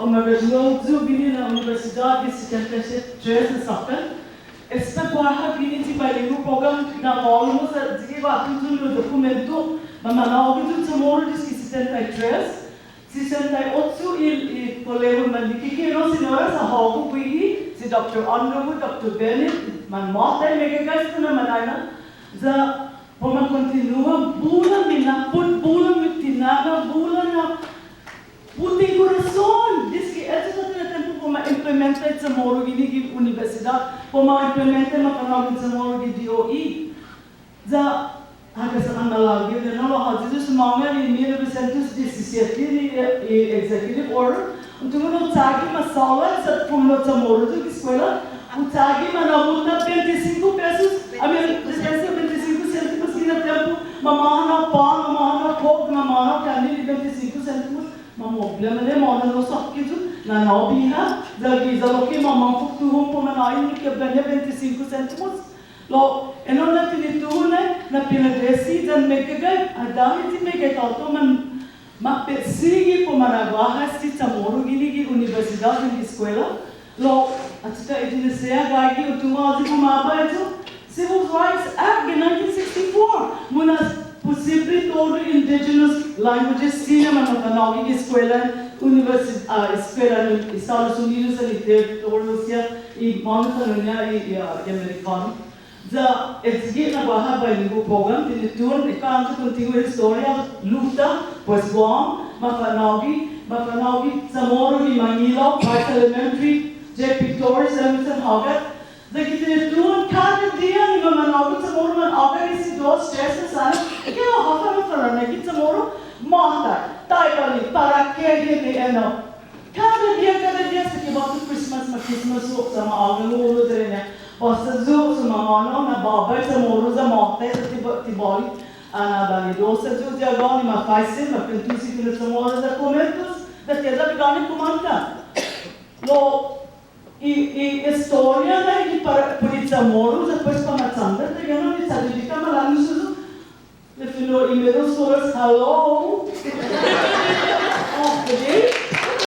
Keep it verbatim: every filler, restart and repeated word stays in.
Umagradua yu' guini na Universidåt gi setenta i tres na såkkan. Esta guaha guini gi bilingual program na månu sa' sigi guatu yu' na dokumentu, mamanå'gue yu' CHamoru desde setenta i tres, sesenta i ocho i, i kolehu mandikike', no, siñora, sa' hågu guihi, si Doktor Underwood, Doktor Bennett, manmåtai, meggai guys, na mañaina, ya para u ma kontinua, bula minapot, bula mi tinana, bula na puti korason. Desde este na tiempo para u ma implementa i CHamoru guini gi universidåt, para u ma implementa i mafa'nå'gue CHamoru gi D O E. Ya, hågas ha' malago' yu' na, lao ha' yu' sumångan i mil novesientos diesisiete ni, i executive order. Hu tungo' na hu chagi masåla sa' fumino' CHamoru yu' gi eskuela. Hu chagi mana'bunta bente singko pesos, I mean, dispensa, bente singko sentimos gi na tiempo. Mamåhanao pan, mamåhanao Coke, mamåhanao kanni gi bente singko sentimos. Mamoblema ni, mamåhanao sokke yu', na, na biha, ya gi, ya lokkue' mamamfok tutuhon para u manå'i ni kebra-ña bente singko sentimos. Lao, enao na tinituhon nai, na pinadesi yan meggai, adahi ti meggai taotao man, ma pe sigi para u mana'guaha este CHamoru guini gi universidåt yan gi eskuela. Lao, achokka' i dinesea gaige, hu tungo' håyi gumabai yu', Civil Rights Act gi nineteen sixty-four. Muna' posible todu indigenous languages siña manmafa'nå'gue gi eskuelan universi-, ah, eskuelan Estados Unidos yan i territorios siha i månu tåno'-ña i, i, ah, i Amerikånu. Ya, este gi na guaha bilingual program, tinituhon, ekungok kontinua i historia, luta, pues Guam, mafa'nå'gue, mafa'nå'gue CHamoru gi Manila, Price Elementary, J P Torres, Emerson Hogarth, ya gi tinituhon, kada diha ni manmanå'gue CHamoru, manå'gue si dos, tres na sana, ke u håfa na fanå'gue CHamoru, måtai, taibali, para ke hini ennao. Kada diha, kada diha, sa' ki båto Christmas, ma Christmas yu', sa' ma ågang yu' ulu, dereña. Båsta yu', sa' ma mano, na båba i CHamoru ya måtai, sa' ti ba-, ti båli, ah, na banidosa yu', ya guini ma faisen, ma kuentusi fino' CHamoru, ya kumuentos, ya ti ya bigåni kumanta. Lao, i, i historia na i para, put i CHamoru, ya pues para ma chanda, taiguenao ni ta didika' malago' yu', Fino' i middle schoolers, hello,